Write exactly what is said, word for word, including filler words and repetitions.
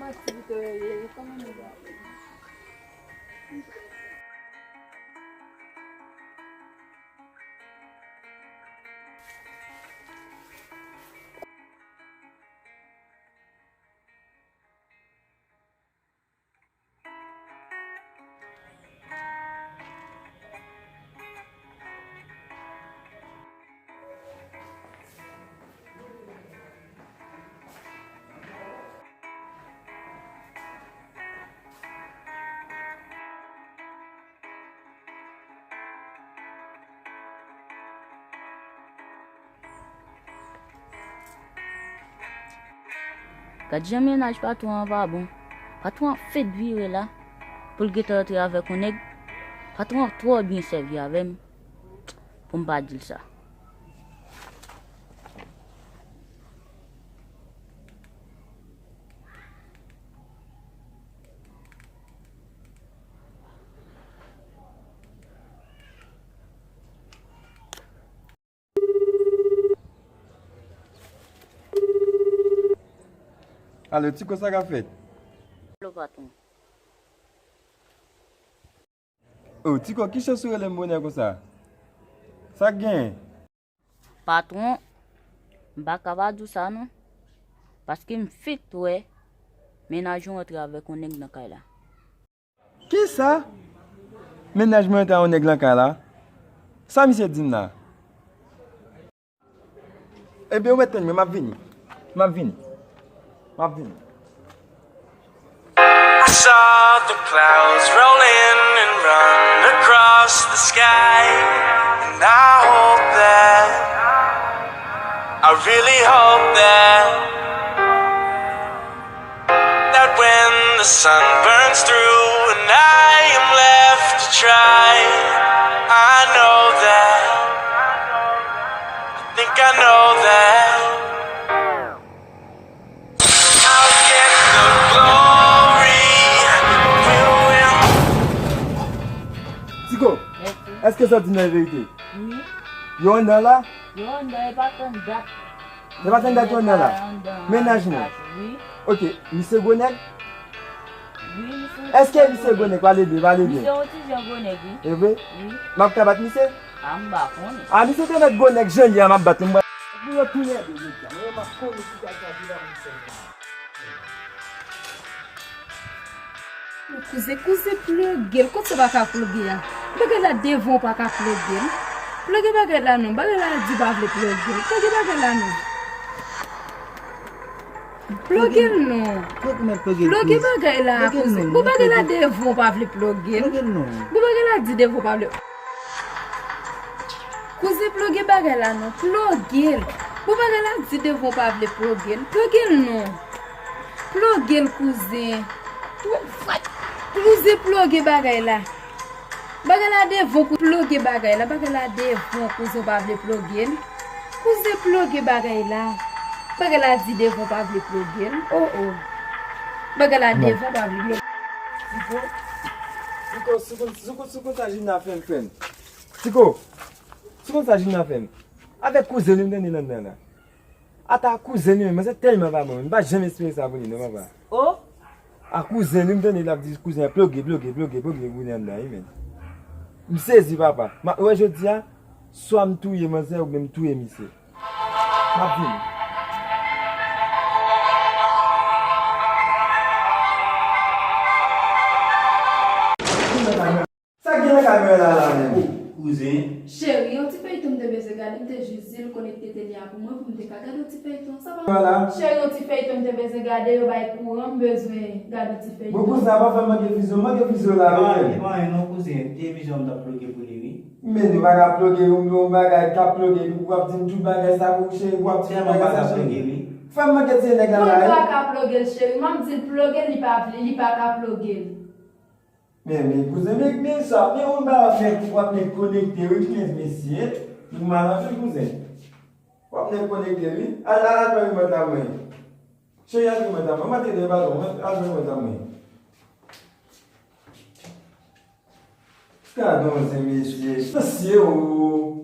Aktivite yo ye, kòman nou va? Gad jan mennaj patwon an pa bon. Patwon an fenk vire la pou l gentan antre avèk yon nèg. Patwon an twò byen sèvi avè m pou m pa di l sa. Alo, Tiko, sa k ap fèt? Alo, patwon. O, Tiko, ki chans ou rele m bonè konsa? Sa k genyen? Patwon, m pa ka pa di w sa non, paske m fenk wè mennaj ou antre avèk yon nèg nan kay la. Kisa? Mennaj mwen antre ak yon nèg nan kay la? Sa misye di m la? Ebyen, ou mèt tann mwen, m ap vini. M ap vini. M ap vini. I saw the clouds roll in and run across the sky. And I hope that, I really hope that, that when the sun burns through and I am left to dry, I know that, I think I know that I'll get the glory. Tiko, èske sa w di nan verite? Wi. Yo anndan la? Yo anndan, e pa tann dat. E pa tann dat yo anndan la? Mennaj mwen. Wi. Ok, misye gwo nèg? Wi, misye. Èske misye gwo nèg? Pale byen, pale byen. Misye yon ti jan gwo nèg, wi. E vre? Wi. M ap ka bat misye? A, m pa konnen. A, misye te mèt gwo nèg jan li a, m ap bat li, m pral. Pou yo tounen de jodi a. Mwen, m ap konnen ki sa sa di la, misye. Kouzen, kouzen ploge l. Kot sa pa ka ploge a? Bagay la devan w pa ka ploge l. Ploge bagay la non. Bagay la di pa vle ploge l. Ploge bagay la non. Ploge l non. Ploge bagay la, kouzen. Bon, bagay la devan w pa vle ploge l. Bon, bagay la di devan w pa vle. Kouzen, ploge bagay la non. Ploge l. Bon, bagay la di devan w pa vle ploge l. Ploge l non. Ploge l, kouzen. Kouzen, ploge bagay la. Bagay la devan, kou-, ploge bagay la. Bagay la devan, kouzen, w pa vle ploge l. Kouzen, ploge bagay la. Bagay la di devan w pa vle ploge l. O, o. Bagay la devan w pa vle ploge l. Tiko, Tiko, si w konn, si w konn, si w konn sa Jina fè m, fè m. Tiko, si w konn sa Jina fè m. Avèk kouzen li m tande l anndan la. Ata kouzen li menm, manzè tèlman pa bon, m pa janm espere sa pou li non, papa. O! A kouzen li, m tande l ap di kouzen an ploge, ploge, ploge, ploge, kouzen anndan wi, men. M sezi, papa. M ap wè jodi a, swa m touye manzè oubyen m touye misye. M ap vini. Sa k gen nan kamera la, la menm? O, kouzen. Cheri, yon ti feyton m te bezwen gade, m te jis di l konekte tele a pou mwen, pou m te ka gade yon ti feyton. Sa pa... Vwala. Cheri, yon ti feyton m te bezwen gade, yo bay kouran, m bezwen gade yon ti feyton. Bon, kouzen, pa fè m manke vizyon, manke vizyon la, men. Li pa anyen non, kouzen. Ti vizyon m t ap ploge pou li, wi. Men nou pa ka ploge, yon, yon bagay k ap ploge, epi w ap di m tout bagay sa pou cheri, w ap di tout bagay sa, cheri. Fè m manke ti nèg la, la, wi. Mwen pa ka ploge l, cheri. M ap di l ploge l, li pa vle, li pa ka ploge l. Men, men, kouzen, men, men sa, men yon bagay w ap met, w ap met konekte, wi, men, mesye, nou mal anpil, kouzen. W ap met konekte, wi. Al, al, al, pran remòt la, mwen. Cheri, al remòt la, mwen. Mwen te gen balon, mwen, al remòt la, mwen. Gadon zen, mesye. Mesye, o.